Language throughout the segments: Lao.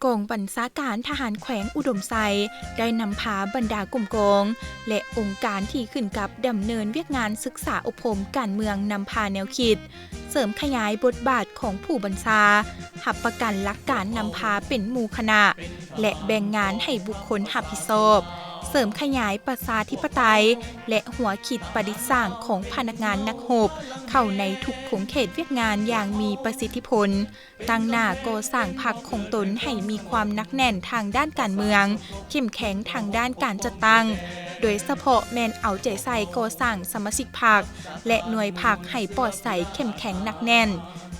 ກອງບັນຊາການທະຫານແຂວງອຸດົມໄຊ ໄດ້ນຳພາບັນດາກົມກອງ ແລະ ອົງການທີ່ຂຶ້ນກັບ ດຳເນີນວຽກງານສຶກສາອົບຮົມການເມືອງ, ນຳພາແນວຄິດ, ເສີມຂະຫຍາຍບົດບາດຂອງຜູ້ບັນຊາ, ຮັບປະກັນຫຼັກການນຳພາເປັນໝູ່ຄະນະ ແລະ ແບ່ງງານໃຫ້ບຸກຄົນຮັບຜິດຊອບ, ເສີມຂະຫຍາຍປະຊາທິປະໄຕ ແລະ ຫົວຄິດປະດິດສ້າງຂອງພະນັກງານນັກຮົບ ເຂົ້າໃນທຸກຂົງເຂດວຽກງານຢ່າງມີປະສິດທິຜົນ, ຕັ້ງໜ້າກໍ່ສ້າງພັກຂອງຕົນໃຫ້ມີຄວາມໜັກແໜ້ນທາງດ້ານການເມືອງ, ເຂັ້ມແຂງທາງດ້ານການຈັດຕັ້ງ, ໂດຍສະເພາະແມ່ນເອົາໃຈໃສ່ກໍ່ສ້າງສະມາຊິກພັກ ແລະ ໜ່ວຍພັກໃຫ້ປອດໃສ, ເຂັ້ມແຂງ, ໜັກແໜ້ນ,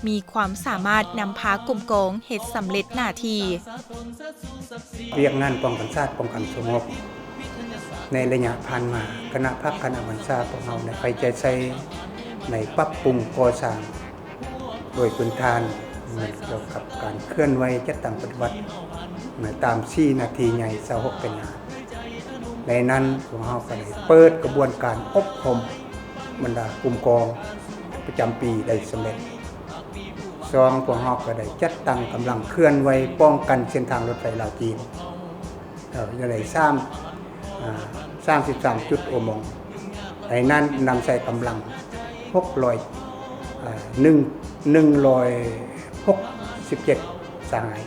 ມີຄວາມສາມາດນຳພາກົມກອງເຮັດສຳເລັດໜ້າທີ່. ວຽກງານປ້ອງກັນຊາດ, ປ້ອງກັນສະຫງົບ ໃນໄລຍະຜ່ານມາ, ຄະນະພັກ, ຄະນະບັນຊາພວກເຮົາໄດ້ເອົາໃຈໃສ່ໃນປັບປຸງກໍ່ສ້າງ ໂດຍພື້ນຖານແມ່ນກ່ຽວກັບການເຄື່ອນໄຫວຈັດຕັ້ງປະຕິບັດ ຕາມສີ່ໜ້າທີ່ໃຫຍ່ຊາວຫົກແຜ່ນງານ. ໃນນັ້ນພວກເຮົາກໍໄດ້ເປີດກະບວນການອົບຮົມບັນດາກຸ່ມກອງປະຈຳປີໄດ້ສຳເລັດ. ສອງ ພວກເຮົາກໍໄດ້ຈັດຕັ້ງກຳລັງເຄື່ອນໄຫວປ້ອງກັນເສັ້ນທາງລົດໄຟລາວຈີນ ເອີ ໄດ້ສາມ ອ່າ ສາມສິບສາມຈຸດໂອມົງ. ໃນນັ້ນນຳໃຊ້ກຳລັງຫົກຮ້ອຍ ອ່າ ໜຶ່ງ ໜຶ່ງຮ້ອຍຫົກສິບເຈັດສະຫາຍ.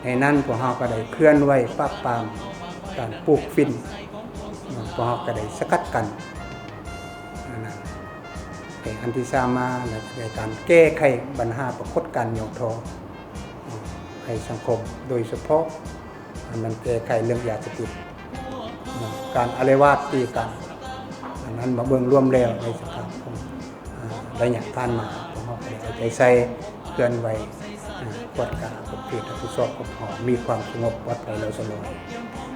ໃນນັ້ນພວກເຮົາກໍໄດ້ເຄື່ອນໄຫວປາບປາມການປູກຝິ່ນ, ພວກເຮົາກໍໄດ້ສະກັດກັ້ນ ອັນນັ້ນ ແລະ ອັນທີ່ສາມມາ ໃນການແກ້ໄຂບັນຫາປາກົດການຫຍໍ້ທໍ້ໃຫ້ສັງຄົມ, ໂດຍສະເພາະ ອັນນັ້ນແກ້ໄຂເລື່ອງຢາເສບຕິດ, ການອາລະວາດຕີກັນ, ອັນນັ້ນມາເບິ່ງລວມແລ້ວໃນສະພາບຂອງ ອາ ໄລຍະຜ່ານມາ ພວກເຮົາກໍໄດ້ເອົາໃຈໃສ່ເຄື່ອນໄຫວ ອາ ກວດກາຂອບເຂດຮັບຜິດຊອບຂອງເຮົາ ມີຄວາມສະຫງົບປອດໄພແລ້ວສະຫຼອຍ.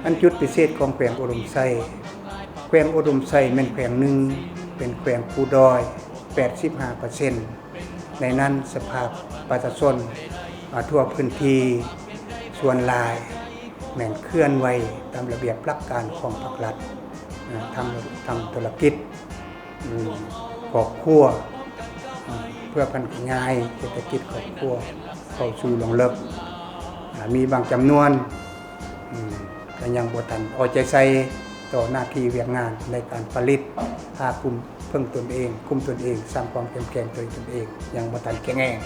ອັນຈຸດພິເສດຂອງແຂວງອຸດົມໄຊ, ແຂວງອຸດົມໄຊແມ່ນແຂວງໜຶ່ງ ເປັນແຂວງພູດອຍ ແປດສິບຫ້າເປີເຊັນ. ໃນນັ້ນສະພາບປະຊາຊົນ ອາ ທົ່ວພື້ນທີ່ສ່ວນຫຼາຍແມ່ນເຄື່ອນໄຫວຕາມລະບຽບຫຼັກການຂອງພັກລັດ, ອາ ທຳ ທຳທຸລະກິດ ອາ ຄອບຄົວ ອາ ເພື່ອຜັນຂະຫຍາຍເສດຖະກິດຄອບຄົວເຂົ້າສູ່ລວງເລິກ, ອາ ມີບາງຈຳນວນ ອາ ກໍຍັງບໍ່ທັນເອົາໃຈໃສ່ຕໍ່ໜ້າທີ່ວຽກງານໃນການຜະລິດ ຫາກຸມເພິ່ງຕົນເອງ, ກຸມຕົນເອງ, ສ້າງຄວາມເຂັ້ມແຂງໂດຍຕົນເອງ, ຍັງບໍ່ທັນແຂງແຮງ.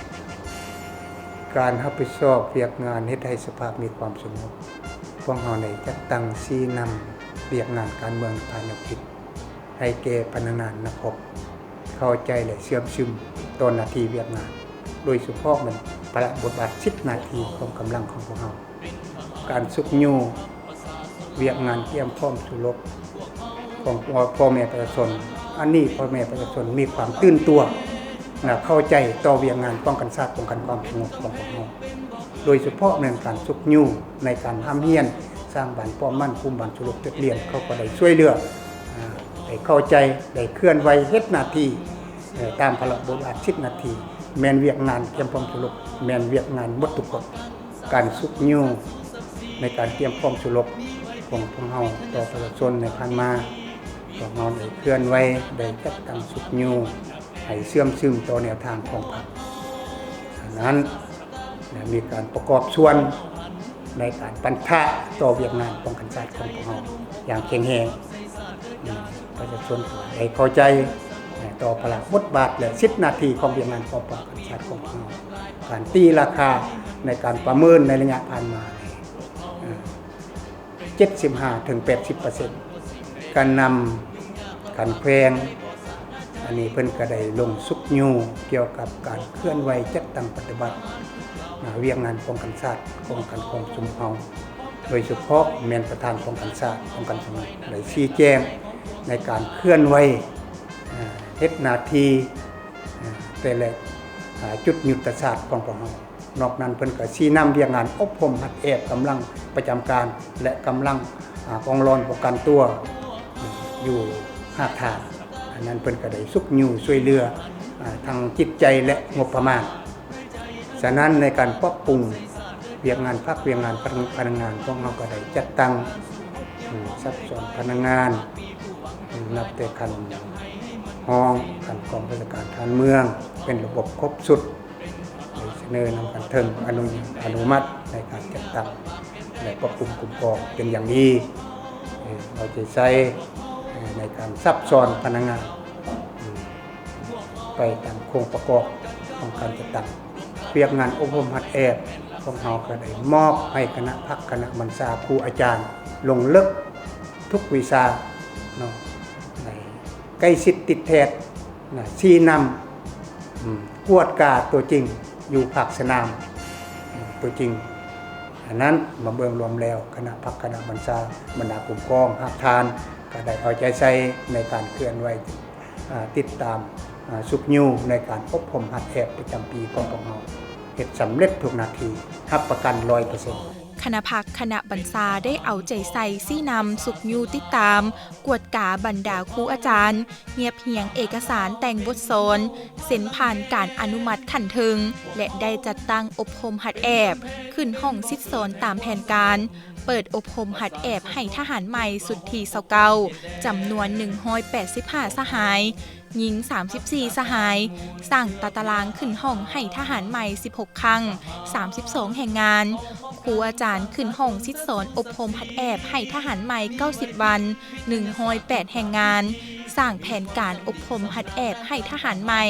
ການຮັບຜິດຊອບວຽກງານເຮັດໃຫ້ສະພາບມີຄວາມສະຫງົບ, ພວກເຮົາໄດ້ຈັດຕັ້ງຊີ້ນຳວຽກງານການເມືອງ ນຳພາແນວຄິດ ໃຫ້ແກ່ພະນັກງານນັກຮົບ ເຂົ້າໃຈ ແລະ ເຊື່ອມຊຶມຕໍ່ໜ້າທີ່ວຽກງານ, ໂດຍສະເພາະແມ່ນພາລະບົດບາດສິດໜ້າທີ່ຂອງກຳລັງຂອງພວກເຮົາ. ການຊຸກຍູ້ວຽກງານກຽມພ້ອມສູ້ລົບຂອງພໍ່ແມ່ປະຊາຊົນ, ອັນນີ້ພໍ່ແມ່ປະຊາຊົນມີຄວາມຕື່ນຕົວ ແລະ ເຂົ້າໃຈຕໍ່ວຽກງານປ້ອງກັນຊາດ, ປ້ອງກັນຄວາມສະຫງົບຂອງພວກເຮົາ, ໂດຍສະເພາະແມ່ນການຊຸກຍູ້ໃນການຮ່ຳຮຽນ, ສ້າງບ້ານປ້ອມໝັ້ນ, ຄຸ້ມບ້ານຊຸລົບ, ຈຸດລຽນ ເຂົາກໍໄດ້ຊ່ວຍເຫຼືອ, ໄດ້ເຂົ້າໃຈ, ໄດ້ເຄື່ອນໄຫວເຮັດໜ້າທີ່ ເອີ ຕາມພາລະບົດບາດສິດໜ້າທີ່, ແມ່ນວຽກງານກຽມພ້ອມສູ້ລົບ, ແມ່ນວຽກງານໝົດທຸກຄົນ. ການຊຸກຍູ້ໃນການກຽມພ້ອມສູ້ລົບຂອງພວກເຮົາຕໍ່ປະຊາຊົນໃນຜ່ານມາ, ພວກເຮົາໄດ້ເຄື່ອນໄຫວ, ໄດ້ຈັດຕັ້ງຊຸກຍູ້ໃຫ້ເຊື່ອມຊຶມຕໍ່ແນວທາງຂອງພັກ. ສະນັ້ນ, ແລະ ມີການປະກອບສ່ວນໃນການປັນທະຕໍ່ວຽກງານປ້ອງກັນຊາດຂອງພວກເຮົາຢ່າງແຂງແຮງ. ປະຊາຊົນກໍໄດ້ເຂົ້າໃຈຕໍ່ພາລະບົດບາດ ແລະ ສິດໜ້າທີ່ຂອງວຽກງານປ້ອງກັນຊາດຂອງພວກເຮົາ. ການຕີລາຄາໃນການປະເມີນໃນໄລຍະຜ່ານມານີ້ ເຈັດສິບຫ້າເຖິງແປດສິບເປີເຊັນ. ການນຳຂັ້ນແຂວງ ອັນນີ້ເພິ່ນກໍໄດ້ລົງຊຸກຍູ້ກ່ຽວກັບການເຄື່ອນໄຫວຈັດຕັ້ງປະຕິບັດ ອາ ວຽກງານປ້ອງກັນຊາດ, ປ້ອງກັນຄວາມສົງບເຮົາ, ໂດຍສະເພາະແມ່ນປະທານປ້ອງກັນຊາດ, ປ້ອງກັນສົງບ ໄດ້ຊີ້ແຈງໃນການເຄື່ອນໄຫວ ອາ ເຮັດໜ້າທີ່ ອາ ແຕ່ລະ ອາ ຈຸດຍຸດທະສາດຂອງພວກເຮົາ. ນອກນັ້ນເພິ່ນກໍຊີ້ນຳວຽກງານອົບຮົມຫັດແອບກຳລັງປະຈຳການ ແລະ ກຳລັງ ອາ ກອງລອນປ້ອງກັນຕົວ ອາ ຢູ່ຮາກຖານ. ອັນນັ້ນເພິ່ນກໍໄດ້ຊຸກຍູ້ຊ່ວຍເຫຼືອ ອາ ທາງຈິດໃຈ ແລະ ງົບປະມານ. ສະນັ້ນໃນການປັບປຸງວຽກງານພັກ, ວຽກງານພະນັກງານ, ພວກເຮົາກໍໄດ້ຈັດຕັ້ງ ອາ ສັບສອນພະນັກງານ ອາ ນັບແຕ່ຂັ້ນຮອງ, ຂັ້ນກອງບັນຊາການທະຫານເມືອງ ເປັນລະບົບຄົບຊຸດ. ໂດຍສະ ເໜີນຳຂັ້ນເທິງອະນຸ ອະນຸມັດໃນການຈັດຕັ້ງ ແລະ ຄວບຄຸມຄຸ້ມຄອງເປັນຢ່າງດີ. ເອີ ເອົາໃຈໃສ່ ເອີ ໃນການສັບສອນພະນັກງານ ອືມ ໄປຕາມໂຄງປະກອບຂອງການຈັດຕັ້ງ. ວຽກງານອົບຮົມຫັດແອບ ພວກເຮົາກໍໄດ້ມອບໃຫ້ຄະນະພັກຄະນະບັນຊາ ຄູອາຈານລົງເລິກທຸກວິຊາເນາະ ໃຫ້ໃກ້ຊິດຕິດແທດນະ ຊີ້ນຳ ອືມ ກວດກາຕົວຈິງຢູ່ພາກສະໜາມ ອືມ ຕົວຈິງ. ອັນນັ້ນມາເບິ່ງລວມແລ້ວ ຄະນະພັກຄະນະບັນຊາ ບັນດາກຸ່ມກອງຮາກຖານ ກໍໄດ້ເອົາໃຈໃສ່ໃນການເຄື່ອນໄຫວ ອາ ຕິດຕາມ ອາ ຊຸກຍູ້ໃນການອົບຮົມຫັດແອບປະຈຳປີຂອງພວກເຮົາ ເຮັດສຳເລັດທຸກໜ້າທີ່ ຮັບປະກັນຮ້ອຍເປີເຊັນ. ຄະນະພັກຄະນະບັນຊາໄດ້ເອົາໃຈໃສ່ຊີ້ນຳ ຊຸກຍູ້ຕິດຕາມ ກວດກາບັນດາຄູອາຈານ ຮຽບຮຽງເອກະສານແຕ່ງບົດສອນ ເຊັນຜ່ານການອະນຸມັດຂັ້ນເທິງ ແລະ ໄດ້ຈັດຕັ້ງອົບຮົມຫັດແອບ ຂຶ້ນຫ້ອງສິດສອນຕາມແຜນການ ເປີດອົບຮົມຫັດແອບໃຫ້ທະຫານໃໝ່ຊຸດທີຊາວເກົ້າ ຈຳນວນໜຶ່ງຮ້ອຍແປດສິບຫ້າສະຫາຍ, ຍິງສາມສິບສີ່ສະຫາຍ, ສ້າງຕາຕະລາງຂຶ້ນຫ້ອງໃຫ້ທະຫານໃໝ່ສິບຫົກຄັ້ງ, ສາມສິບສອງແຮງງານ, ຄູອາຈານຂຶ້ນຫ້ອງສິດສອນອົບຮົມຫັດແອບໃຫ້ທະຫານໃໝ່ເກົ້າສິບວັນ, ໜຶ່ງຮ້ອຍແປດແຮງງານ, ສ້າງແຜນການອົບຮົມຫັດແອບໃຫ້ທະຫານໃໝ່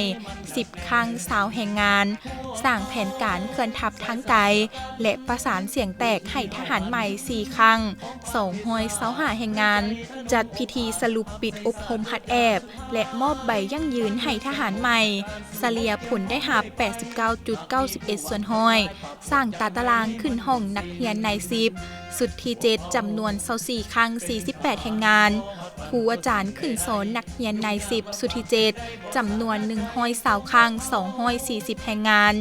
ສິບຄັ້ງ, ຊາວແຮງງານ, ສ້າງແຜນການເຄື່ອນທັບທາງໄກ ແລະ ປະສານສຽງແຕກໃຫ້ທະຫານໃໝ່ສີ່ຄັ້ງ, ສອງຮ້ອຍຊາວຫ້າແຮງງານ, ຈັດພິທີສະຫຼຸບປິດອົບຮົມຫັດແອບ ແລະ ມອບໃບຢັ້ງຢືນໃຫ້ທະຫານໃໝ່, ສະເລ່ຍຜົນໄດ້ຮັບແປດສິບເກົ້າຈຸດເກົ້າສິບເອັດສ່ວນຮ້ອຍ, ສ້າງຕາຕະລາງຂຶ້ນຫ້ອງນັກຮຽນນາຍສິບ ຊຸດທີເຈັດ ຈຳນວນຊາວສີ່ຄັ້ງ ສີ່ສິບແປດແຮງງານ, ຄູອາຈານຂຶ້ນສອນນັກຮຽນນາຍສິບ ຊຸດທີເຈັດ ຈຳນວນໜຶ່ງຮ້ອຍຊາວຄັ້ງ ສອງຮ້ອຍສີ່ສິບແຮງງານ,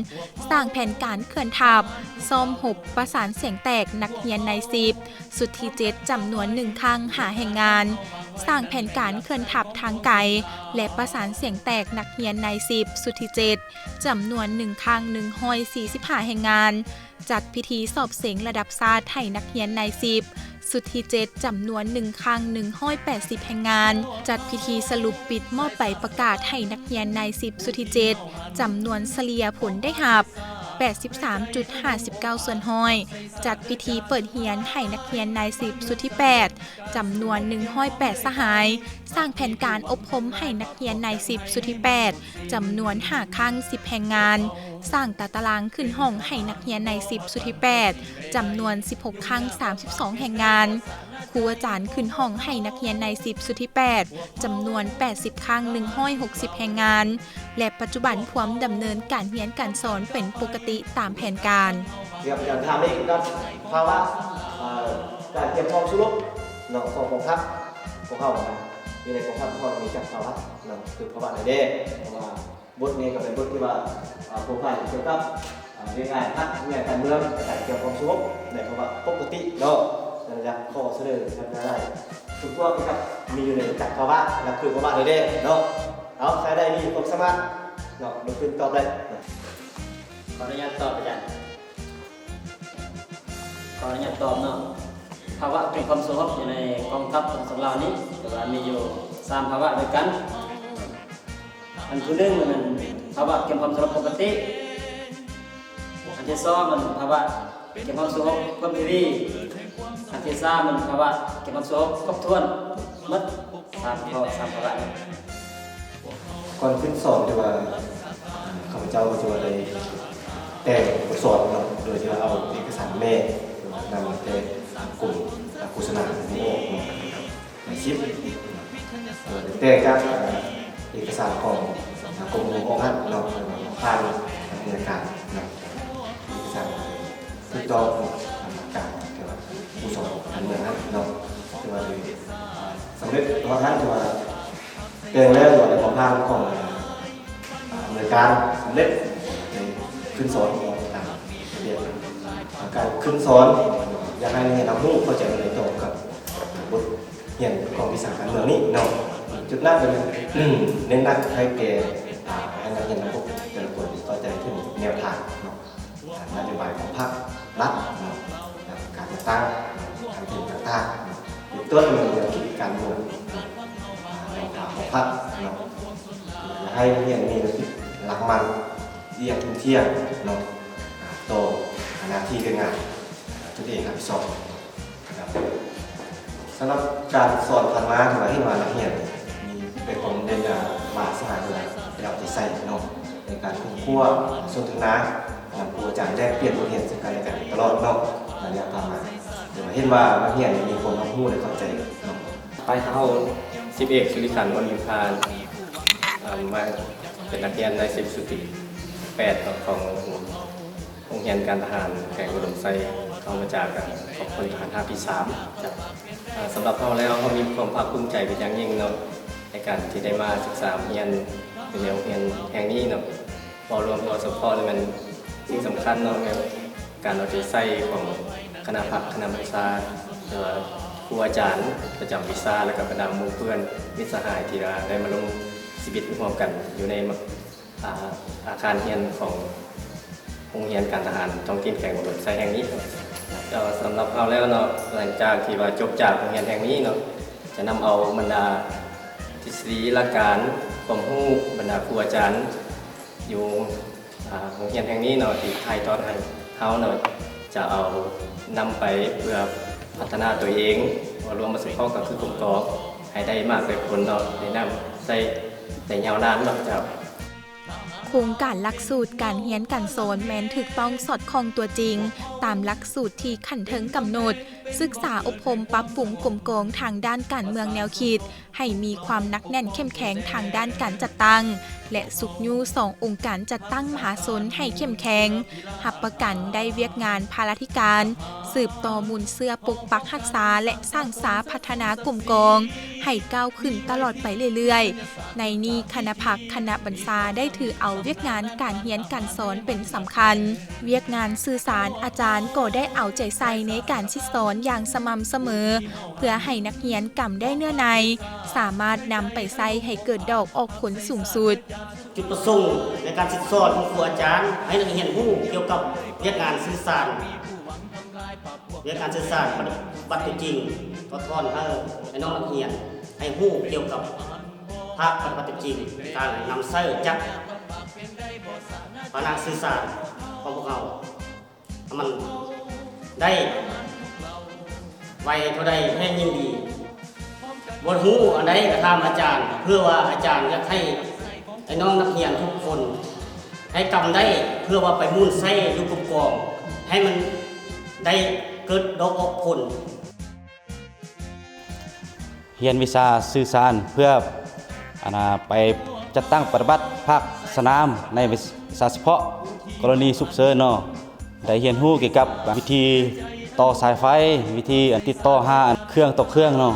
ສ້າງແຜນການເຄື່ອນທັບ, ຊ້ອມຮົບ, ປະສານສຽງແຕກນັກຮຽນນາຍສິບ ຊຸດທີເຈັດ ຈຳນວນໜຶ່ງຄັ້ງ ຫ້າແຮງງານ, ສ້າງແຜນການເຄື່ອນທັບທາງໄກ ແລະ ປະສານສຽງແຕກນັກຮຽນນາຍສິບ ຊຸດທີເຈັດ ຈຳນວນໜຶ່ງຄັ້ງ ໜຶ່ງຮ້ອຍສີ່ສິບຫ້າແຮງງານ, ຈັດພິທີສອບເສັງລະດັບຊາດໃຫ້ນັກຮຽນນາຍສິບ ຊຸດທີເຈັດ ຈຳນວນໜຶ່ງຄັ້ງ ໜຶ່ງຮ້ອຍແປດສິບແຮງງານ, ຈັດພິທີສະຫຼຸບປິດມອບໃບປະກາດໃຫ້ນັກຮຽນນາຍສິບ ຊຸດທີເຈັດ ຈຳນວນສະເລ່ຍຜົນໄດ້ຮັບແປດສິບສາມຈຸດຫ້າສິບເກົ້າສ່ວນຮ້ອຍ, ຈັດພິທີເປີດຮຽນໃຫ້ນັກຮຽນນາຍສິບ ຊຸດທີແປດ ຈຳນວນໜຶ່ງຮ້ອຍແປດສະຫາຍ, ສ້າງແຜນການອົບຮົມໃຫ້ນັກຮຽນນາຍສິບ ຊຸດທີແປດ ຈຳນວນຫ້າຄັ້ງ ສິບແຮງງານ, ສ້າງຕາຕະລາງຂຶ້ນຫ້ອງໃຫ້ນັກຮຽນນາຍສິບ ຊຸດທີແປດ ຈຳນວນສິບຫົກຄັ້ງ ສາມສິບສອງແຮງງານ, ຄູອາຈານຂຶ້ນຫ້ອງໃຫ້ນັກຮຽນນາຍສິບ ຊຸດທີແປດ ຈຳນວນແປດສິບຄັ້ງ ໜຶ່ງຮ້ອຍຫົກສິບແຮງງານ ແລະ ປັດຈຸບັນພວມດຳເນີນການຮຽນການສອນເປັນປົກກະຕິຕາມແຜນການ. ເລື່ອງການຖາມອີກກັບພາວະ ເອີ ການກຽມພ້ອມສູ້ຮົບເນາະ ຂອງກອງທັບຂອງເຮົານະ ຢູ່ໃນກອງທັບຂອງເຮົາມີຈັກພາວະເນາະ ຄືພາວະໃດແດ່ ເພາະວ່າບົດນີ້ກໍເປັນບົດທີ່ວ່າ ເອີ ພົວພັນກ່ຽວກັບ ເອີ ວຽກງານພັກ ວຽກງານການເມືອງ ແລະ ການກຽມພ້ອມສູ້ຮົບໃນພາວະປົກກະຕິເນາະ. ນັ້ນລະ ຂໍສະເໜີທ່ານນາຍ ທຸກພວກທີ່ກັບມີຢູ່ໃນຈັກພາວະ ແລະ ຄືພາວະໃດແດ່ເນາະ. ເອົາ ໃຜໄດ້ມີຄວາມສາມາດເນາະ ລົງທຶນຕອບໄດ້. ຂໍອະນຸຍາດຕອບອາຈານ ຂໍອະນຸຍາດຕອບເນາະ. ພາວະກຽມພ້ອມສູ້ຮົບຢູ່ໃນກອງທັບຂອງລາວນີ້ ຖືວ່າມີຢູ່ສາມພາວະດ້ວຍກັນ. ອັນທີໜຶ່ງແມ່ນພາວະກຽມພ້ອມສູ້ຮົບປົກກະຕິ, ອັນທີສອງແມ່ນພາວະກຽມພ້ອມສູ້ຮົບເພີ່ມ ພີ ວີ, ອັນທີສາມແມ່ນພາວະກຽມພ້ອມສູ້ຮົບຄົບຖ້ວນໝົດ ສາມຂໍ້ ສາມພາວະນີ້. ກ່ອນຂຶ້ນສອນ ຖືວ່າ ຂ້າພະເຈົ້າຖືວ່າໄດ້ແຕ່ງບົດສອນເນາະ ໂດຍທີ່ວ່າເອົາເອກະສານແມ່ນຳແຕ່ກົມໂຄສະນານີ້ອອກເນາະ ໃນສິບ ເອີ ແຕ່ງຈາກເອກະສານຂອງກົມໂຮງອອກຫັ້ນເນາະ ແລ້ວກໍຜ່ານດຳເນີນການເນາະ ເອກະສານຖືກຕ້ອງຕາມຫຼັກການທີ່ວ່າຄູສອນການເມືອງຫັ້ນເນາະ ຖືວ່າໄດ້ ສຳເລັດຮອດຫັ້ນ ຖືວ່າແຕ່ງແລ້ວ ຖືວ່າໄດ້ມອບຜ່ານຂອງ ອາ ອຳນວຍການສຳເລັດ ໄດ້ຂຶ້ນສອນຕາມລະບຽບ. ການຂຶ້ນສອນ ຢາກໃຫ້ນັກຮຽນຮັບຮູ້ເຂົ້າໃຈໃນຕໍ່ກັບບົດຮຽນຂອງວິຊາການເມືອງນີ້ເນາະ. ຈຸດຫຼັກກໍແມ່ນ ເນັ້ນໜັກໃຫ້ແກ່ ອາ ໃຫ້ນັກຮຽນນັກຮຽນແຕ່ລະຄົນເຂົ້າໃຈເຖິງແນວທາງເນາະ ນະໂຍບາຍຂອງພັກລັດເນາະ ການຈັດຕັ້ງ ການເມືອງຕ່າງໆ ເປັນຕົ້ນແມ່ນແນວຄິດການເມືອງ ແນວທາງຂອງພັກເນາະ ຢາກໃຫ້ນັກຮຽນມີແນວຄິດຫຼັກໝັ້ນ ວຽກເຖິງທ່ຽງເນາະ ທີ່ວຽກງານຕົນເອງຮັບຜິດຊອບ. ສຳລັບການສອນຜ່ານມາ ຖືວ່າເຫັນວ່ານັກຮຽນມີ ເປັນຄົນເດັ່ນ ອາ ມາສະຫາຍ ຖືວ່າໄດ້ເອົາໃຈໃສ່ເນາະ ໃນການຄົ້ນຄວ້າ ສົນທະນານຳຄູອາຈານ ແລກປ່ຽນບົດຮຽນເຊິ່ງກັນແລະກັນຕະຫຼອດເນາະ ໃນໄລຍະຜ່ານມາ. ຖືວ່າເຫັນວ່ານັກຮຽນມີຄວາມຮັບຮູ້ ແລະ ເຂົ້າໃຈເນາະ. ໄປເຮົາ ສິບເອກ ສຸລິຂັນ ວັນຍຸພາ ເອີ່ມ ມາເປັນນັກຮຽນໃນສິບຊຸດທີແປດຂອງໂຮງຮຽນການທະຫານແຂວງອຸດົມໄຊ. ເຮົາມາຈາກກອງພົນທະຫານຮາບທີສາມ. ເຈົ້າ ສຳລັບເຮົາແລ້ວ ເຮົາມີຄວາມພາກພູມໃຈເປັນຢ່າງຍິ່ງເນາະ ໃນການທີ່ໄດ້ມາສຶກສາຮຽນຢູ່ໃນໂຮງຮຽນແຫ່ງນີ້ເນາະ. ເວົ້າລວມ ເວົ້າສະເພາະແລ້ວແມ່ນສິ່ງສຳຄັນເນາະ ແມ່ນການເອົາໃຈໃສ່ຂອງຄະນະພັກ ຄະນະບັນຊາ ຫຼືວ່າຄູອາຈານປະຈຳວິຊາ ແລະ ກໍບັນດາໝູ່ເພື່ອນມິດສະຫາຍທີ່ວ່າໄດ້ມາລົງຊີວິດຮ່ວມກັນຢູ່ໃນ ອາ ອາຄານຮຽນຂອງໂຮງຮຽນການທະຫານທ້ອງຖິ່ນແຂວງອຸດົມໄຊແຫ່ງນີ້. ແລ້ວສຳລັບເຮົາແລ້ວເນາະ ຫຼັງຈາກທີ່ວ່າຈົບຈາກໂຮງຮຽນແຫ່ງນີ້ເນາະ ຈະນຳເອົາບັນດາທິດສະດີ ຫຼັກການ ຄວາມຮູ້ ບັນດາຄູອາຈານຢູ່ ອາ ໂຮງຮຽນແຫ່ງນີ້ເນາະ ທີ່ຖ່າຍທອດໃຫ້ເຮົາເນາະ ຈະເອົານຳໄປເພື່ອພັດທະນາຕົວເອງ ເວົ້າລວມ ໂດຍສະເພາະກໍຄືກົມກອງ ໃຫ້ໄດ້ໝາກໄດ້ຜົນເນາະ ໃຫ້ນຳໃຊ້ໄດ້ຍາວນານເນາະ. ເຈົ້າ. ໂຄງການຫຼັກສູດການຮຽນການສອນແມ່ນຖືກຕ້ອງສອດຄ່ອງຕົວຈິງ ຕາມຫຼັກສູດທີ່ຂັ້ນເທິງກຳນົດ, ສຶກສາອົບຮົມປັບປຸງກົມກອງທາງດ້ານການເມືອງແນວຄິດ ໃຫ້ມີຄວາມໜັກແໜ້ນເຂັ້ມແຂງທາງດ້ານການຈັດຕັ້ງ ແລະ ຊຸກຍູ້ສອງອົງການຈັດຕັ້ງມະຫາຊົນໃຫ້ເຂັ້ມແຂງ, ຮັບປະກັນໄດ້ວຽກງານພາລາທິການ, ສືບຕໍ່ມູນເຊື້ອປົກປັກຮັກສາ ແລະ ສ້າງສາພັດທະນາກົມກອງໃຫ້ກ້າວຂຶ້ນຕະຫຼອດໄປເລື້ອຍໆ. ໃນນີ້ຄະນະພັກຄະນະບັນຊາໄດ້ຖືເອົາວຽກງານການຮຽນການສອນເປັນສຳຄັນ. ວຽກງານສື່ສານ ອາຈານກໍໄດ້ເອົາໃຈໃສ່ໃນການສິດສອນຢ່າງສະໝ່ຳສະເໝີ ເພື່ອໃຫ້ນັກຮຽນກຳໄດ້ເນື້ອໃນ, ສາມາດນຳໄປໃຊ້ໃຫ້ເກີດດອກອອກຜົນສູງສຸດ. ຈຸດປະສົງໃນການສິດສອນຂອງຄູອາຈານ ໃຫ້ນັກຮຽນຮູ້ກ່ຽວກັບວຽກງານສື່ສານ, ວຽກງານສື່ສານປະຕິບັດຕົວຈິງ, ຖອດຖອນໃຫ້ນ້ອງນັກຮຽນໃຫ້ຮູ້ກ່ຽວກັບ ພາກປະຕິບັດຕົວຈິງ ການນຳໃຊ້ຈັກພາຫະນະສື່ສານຂອງພວກເຮົາ ໃຫ້ມັນໄດ້ໄວເທົ່າໃດແຮ່ງຍິ່ງດີ. ບໍ່ຮູ້ອັນໃດກໍຖາມອາຈານ ເພື່ອວ່າອາຈານຢາກໃຫ້ໄອ້ນ້ອງນັກຮຽນທຸກຄົນໃຫ້ກຳໄດ້ ເພື່ອວ່າໄປໝູນໃຊ້ຢູ່ກົມກອງ ໃຫ້ມັນໄດ້ເກີດດອກອອກຜົນ. ຮຽນວິຊາສື່ສານເພື່ອ ອັນນ່າ ໄປຈັດຕັ້ງປະຕິບັດພາກສະໜາມໃນວິຊາສະເພາະ ກໍລະນີສຸກເສີນເນາະ. ໄດ້ຮຽນຮູ້ກ່ຽວກັບວິທີຕໍ່ສາຍໄຟ, ວິທີ ອັນ ຕິດຕໍ່ຫາເຄື່ອງຕໍ່ເຄື່ອງເນາະ.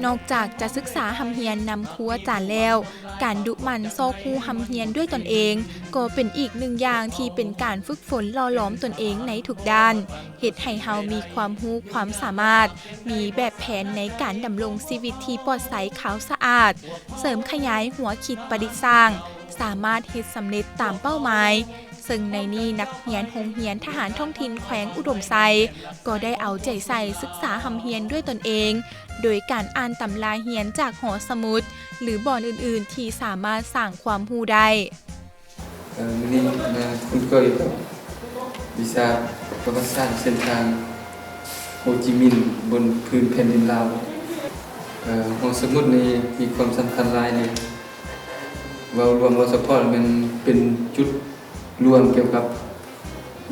ນອກຈາກຈະສຶກສາຮ່ຳຮຽນນຳຄູອາຈານແລ້ວ, ການດຸໝັ່ນຊອກຮູ້ຮ່ຳຮຽນດ້ວຍຕົນເອງ ກໍເປັນອີກໜຶ່ງຢ່າງທີ່ເປັນການຝຶກຝົນຫຼໍ່ຫຼອມຕົນເອງໃນທຸກດ້ານ, ເຮັດໃຫ້ເຮົາມີຄວາມຮູ້ຄວາມສາມາດ, ມີແບບແຜນໃນການດຳລົງຊີວິດທີ່ປອດໃສຂາວສະອາດ, ເສີມຂະຫຍາຍຫົວຄິດປະດິດສ້າງ, ສາມາດເຮັດສຳເລັດຕາມເປົ້າໝາຍ. ເຊິ່ງໃນນີ້ນັກຮຽນໂຮງຮຽນທະຫານທ້ອງຖິ່ນແຂວງອຸດົມໄຊ ກໍໄດ້ເອົາໃຈໃສ່ສຶກສາຮ່ຳຮຽນດ້ວຍຕົນເອງ ໂດຍການອ່ານຕຳລາຮຽນຈາກຫໍສະໝຸດ ຫຼື ບ່ອນອື່ນໆທີ່ສາມາດສ້າງຄວາມຮູ້ໄດ້. ເອີ ມື້ນີ້ມາຄຸ້ນເຄີຍກັບວິຊາປະຫວັດສາດເສັ້ນທາງໂຮຈິມິນບົນພື້ນແຜ່ນດິນລາວ. ເອີ ຫໍສະໝຸດນີ້ມີຄວາມສຳຄັນຫຼາຍເດ. ເວົ້າລວມ ເວົ້າສະເພາະແມ່ນເປັນຈຸດ ລວມກ່ຽວກັບ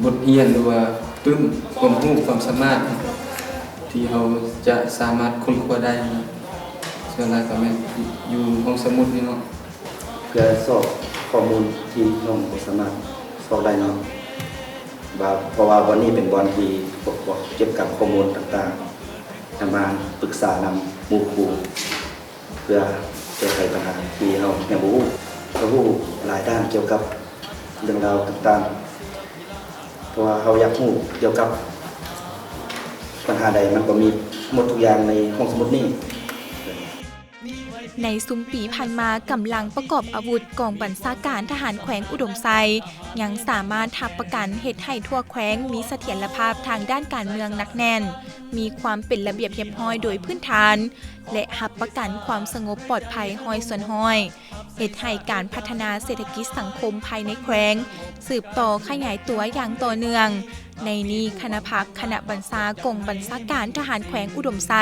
ບົດຮຽນ ຫຼືວ່າປຶ້ມຄວາມຮູ້ຄວາມສາມາດທີ່ເຮົາຈະສາມາດຄົ້ນຄວ້າໄດ້. ສ່ວນຫຼາຍກໍແມ່ນຢູ່ຫ້ອງສະໝຸດນີ້ເນາະ ເພື່ອຊອກຂໍ້ມູນທີ່ນ້ອງບໍ່ສາມາດຊອກໄດ້ເນາະ ວ່າ ເພາະວ່າບ່ອນນີ້ເປັນບ່ອນທີ່ເກັບກັບຂໍ້ມູນຕ່າງໆ ນຳມາປຶກສານຳໝູ່ຄູ່ ເພື່ອແກ້ໄຂບັນຫາທີ່ເຮົາຍັງບໍ່ຮູ້. ເຮົາຮູ້ຫຼາຍດ້ານກ່ຽວກັບເລື່ອງລາວຕ່າງໆ ເພາະວ່າເຮົາຢາກຮູ້ກ່ຽວກັບບັນຫາໃດ ມັນກໍມີໝົດທຸກຢ່າງໃນຫ້ອງສະໝຸດນີ້. ໃນຊຸມປີຜ່ານມາ, ກຳລັງປະກອບອາວຸດກອງບັນຊາການທະຫານແຂວງອຸດົມໄຊ ຍັງສາມາດຮັບປະກັນເຮັດໃຫ້ທົ່ວແຂວງມີສະຖຽນລະພາບທາງດ້ານການເມືອງໜັກແໜ້ນ, ມີຄວາມເປັນລະບຽບຮຽບຮ້ອຍໂດຍພື້ນຖານ ແລະ ຮັບປະກັນຄວາມສະຫງົບປອດໄພຮ້ອຍສ່ວນຮ້ອຍ. ເຮັດໃຫ້ການພັດທະນາເສດຖະກິດສັງຄົມພາຍໃນແຂວງສືບຕໍ່ຂະຫຍາຍຕົວຢ່າງຕໍ່ເນື່ອງ. ໃນນີ້ຄະນະພັກຄະນະບັນຊາກອງບັນຊາການທະຫານແຂວງອຸດົມໄຊ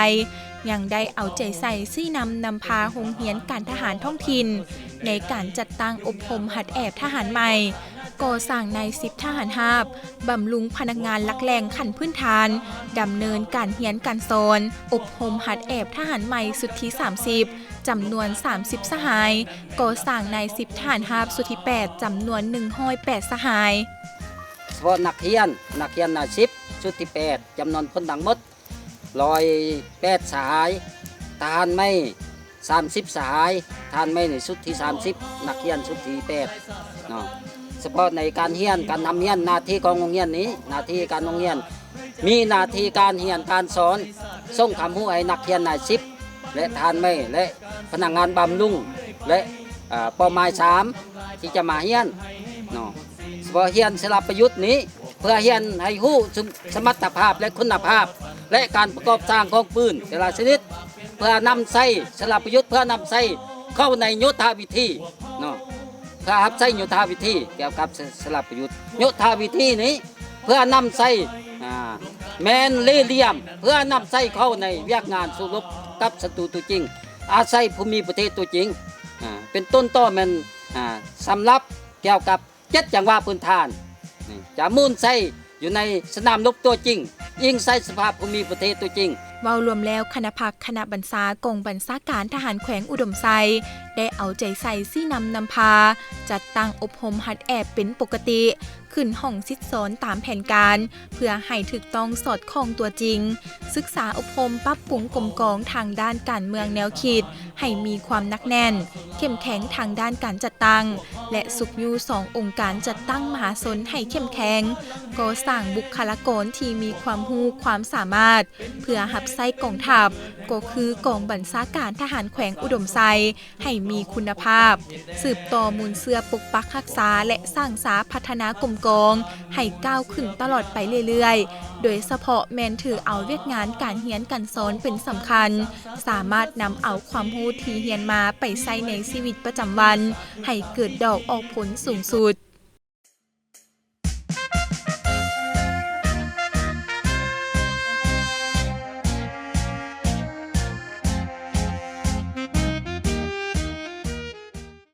ຍັງໄດ້ເອົາໃຈໃສ່ຊີ້ນຳນຳພາໂຮງຮຽນການທະຫານທ້ອງຖິ່ນ ໃນການຈັດຕັ້ງອົບຮົມຫັດແອບທະຫານໃໝ່, ກໍ່ສ້າງນາຍສິບທະຫານຮາບ, ບຳລຸງພະນັກງານຫຼັກແຫຼ່ງຂັ້ນພື້ນຖານ, ດຳເນີນການຮຽນການສອນ, ອົບຮົມຫັດແອບທະຫານໃໝ່ຊຸດທີສາມສິບ ຈຳນວນສາມສິບສະຫາຍ, ກໍ່ສ້າງນາຍສິບທະຫານຮາບຊຸດທີແປດ ຈຳນວນໜຶ່ງຮ້ອຍແປດສະຫາຍ. ສະເພາະນັກຮຽນ, ນັກຮຽນນາຍສິບຊຸດທີແປດ ຈຳນວນຄົນທັງໝົດ ຮ້ອຍແປດສະຫາຍ, ທະຫານໃໝ່ສາມສິບສະຫາຍ, ທະຫານໃໝ່ໃນຊຸດທີສາມສິບ ນັກຮຽນຊຸດທີແປດເນາະ. ສະເພາະໃນການຮຽນ, ການນຳຮຽນ, ໜ້າທີ່ຂອງໂຮງຮຽນນີ້, ໜ້າທີ່ການໂຮງຮຽນ ມີໜ້າທີ່ການຮຽນການສອນ, ສົ່ງຄວາມຮູ້ໃຫ້ນັກຮຽນນາຍສິບ ແລະ ທະຫານໃໝ່ ແລະ ພະນັກງານບຳລຸງ ແລະ ເອີ ເປົ້າໝາຍສາມ ທີ່ຈະມາຮຽນເນາະ. ສະເພາະຮຽນສະຫຼະປະຍຸດນີ້ ເພື່ອຮຽນໃຫ້ຮູ້ສະ ສະມັດຕະພາບ ແລະ ຄຸນນະພາບ ແລະ ການປະກອບສ້າງຂອງປືນແຕ່ລະຊະນິດ ເພື່ອນຳໃຊ້ສະຫຼະປະຍຸດ ເພື່ອນຳໃຊ້ເຂົ້າໃນໂຍທາວິທີເນາະ, ເພື່ອຮັບໃຊ້ໂຍທາວິທີກ່ຽວກັບສະ ສະຫຼະປະຍຸດ. ໂຍທາວິທີນີ້ເພື່ອນຳໃຊ້ ອາ ແມ່ນເລ່ຫຼ່ຽມ ເພື່ອນຳໃຊ້ເຂົ້າໃນວຽກງານສູ້ລົບກັບສັດຕູຕົວຈິງ ອາໄສພູມີປະເທດຕົວຈິງ ອາ ເປັນຕົ້ນຕໍແມ່ນ ອາ ສຳລັບກ່ຽວກັບ ເຈັດຈັງຫວະພື້ນຖານ ຈະໝູນໃຊ້ຢູ່ໃນສະໜາມລົບຕົວຈິງ, ອີງໃສ່ສະພາບພູມີປະເທດຕົວຈິງ. ເວົ້າລວມແລ້ວ, ຄະນະພັກຄະນະບັນຊາກອງບັນຊາການທະຫານແຂວງອຸດົມໄຊ ໄດ້ເອົາໃຈໃສ່ຊີ້ນຳນຳພາ, ຈັດຕັ້ງອົບຮົມຫັດແອບເປັນປົກກະຕິ, ຂຶ້ນຫ້ອງສິດສອນຕາມແຜນການ ເພື່ອໃຫ້ຖືກຕ້ອງສອດຄ່ອງຕົວຈິງ, ສຶກສາອົບຮົມປັບປຸງກົມກອງທາງດ້ານການເມືອງແນວຄິດ ໃຫ້ມີຄວາມໜັກແໜ້ນ, ເຂັ້ມແຂງທາງດ້ານການຈັດຕັ້ງ ແລະ ຊຸກຍູ້ສອງອົງການຈັດຕັ້ງມະຫາຊົນໃຫ້ເຂັ້ມແຂງ, ກໍ່ສ້າງບຸກຄະລາກອນທີ່ມີຄວາມຮູ້ຄວາມສາມາດ ເພື່ອຮັບໃຊ້ກອງທັບ, ກໍຄືກອງບັນຊາການທະຫານແຂວງອຸດົມໄຊ ໃຫ້ມີຄຸນນະພາບ, ສືບຕໍ່ມູນເຊື້ອປົກປັກຮັກສາ ແລະ ສ້າງສາພັດທະນາກົມກອງໃຫ້ກ້າວຂຶ້ນຕະຫຼອດໄປເລື້ອຍໆ, ໂດຍສະເພາະແມ່ນຖືເອົາວຽກງານການຮຽນການສອນເປັນສຳຄັນ, ສາມາດນຳເອົາຄວາມຮູ້ທີ່ຮຽນມາໄປໃຊ້ໃນຊີວິດປະຈຳວັນ ໃຫ້ເກີດດອກອອກຜົນສູງສຸດ.